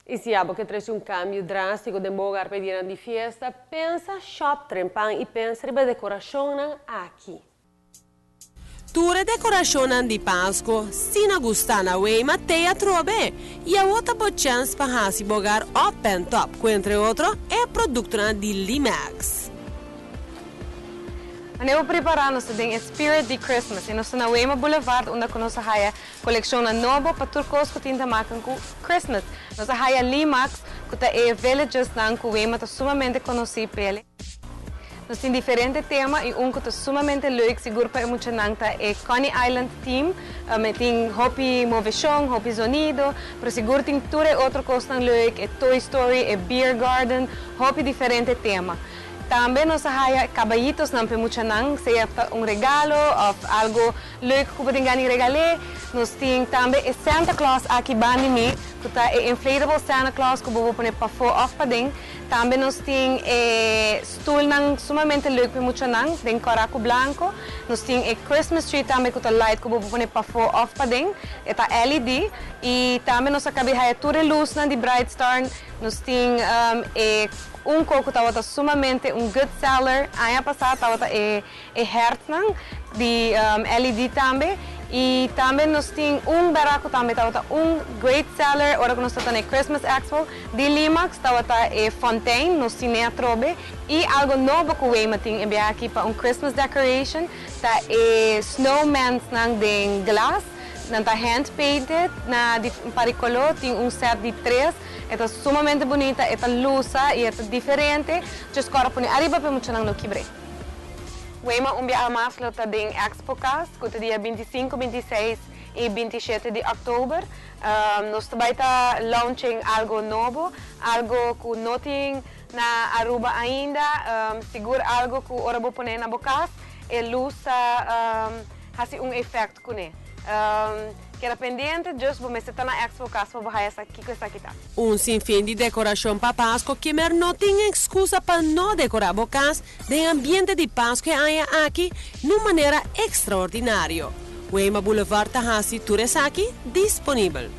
Y si abo kier trece un cambio drastico den bo hogar pa dia di fiesta, pensa shop trempan y pensa riba decoracion aki. Tur e decoracion di Pasco, asina gusta na Wema t'ey atrobe. Y awor ta bo chance pa hasi bo hogar up and top, cu entre otro e producto di Limax. Anto prepara nos den spirit di Christmas. Y nos ta na Wema Boulevard, unda cu nos a haya coleccion nobo pa tur cos cu tin te maken cu Christmas. Nos a haya Limax, cu ta e villages nan cu Wema ta sumamente conoci p'e. Nos tin diferente tema y un cu ta sumamente leuk, sigur pa muchanan, ta e Coney Island theme. Tin hopi movecion, hopi sonido, pero sigur tin tur otro cos leuk, e Toy Story, e Beer Garden, hopi diferente tema. Tambe nos a haya caballitos nan pa muchanan, sea un regalo of algo leuk cu bo tin gana regala. Nos tin tambe e Santa Claus aki banda mi, cu ta e inflatable Santa Claus cu bo por pone pafo of paden. Tambe nos tin e stoel nan sumamente leuk pa muchanan, den cora cu blanco. Nos tin e Christmas tree tambe cu ta light cu bo por pone pafo of paden, e ta LED. Y tambe nos a caba di haya tur luz nan di Bright Star. Nos tin e un cos cu tabata sumamente un good seller aña pasa, tabata e hertnan di LED tambe. Y tambe nos tin un baraco tambe tabata un great seller ora cu nos tabata na Christmas Expo di Limax, tabata e fontein, nos tin atrobe. Y algo nobo cu Wema tin e aki pa un Christmas decoration ta e snowmans nan den glass, nan ta hand painted na di paricolor, tin un set di tres. E ta sumamente bunita, e ta lusa y e ta diferente. Just awor pone ariba pa muchanan no kibra. Wema un biaha mas lo ta den Expo Cas, cu ta dia 25, 26 y 27 di october. Nos tambe ta launching algo nobo, algo cu no tin na Aruba ainda, sigur algo cu ora bo pone na bo cas, e luz ta haci un effect cu ne. Keda pendiente, just bo mester ta na Expo Cas pa haya sa kico esaki ta. Un sinfin di decoracion pa Pasco, kiermen no tin excusa pa no decora bo cas den ambiente di Pasco e aña aki di un manera extraordinario. Wema Boulevard ta hasi tur esaki disponibel.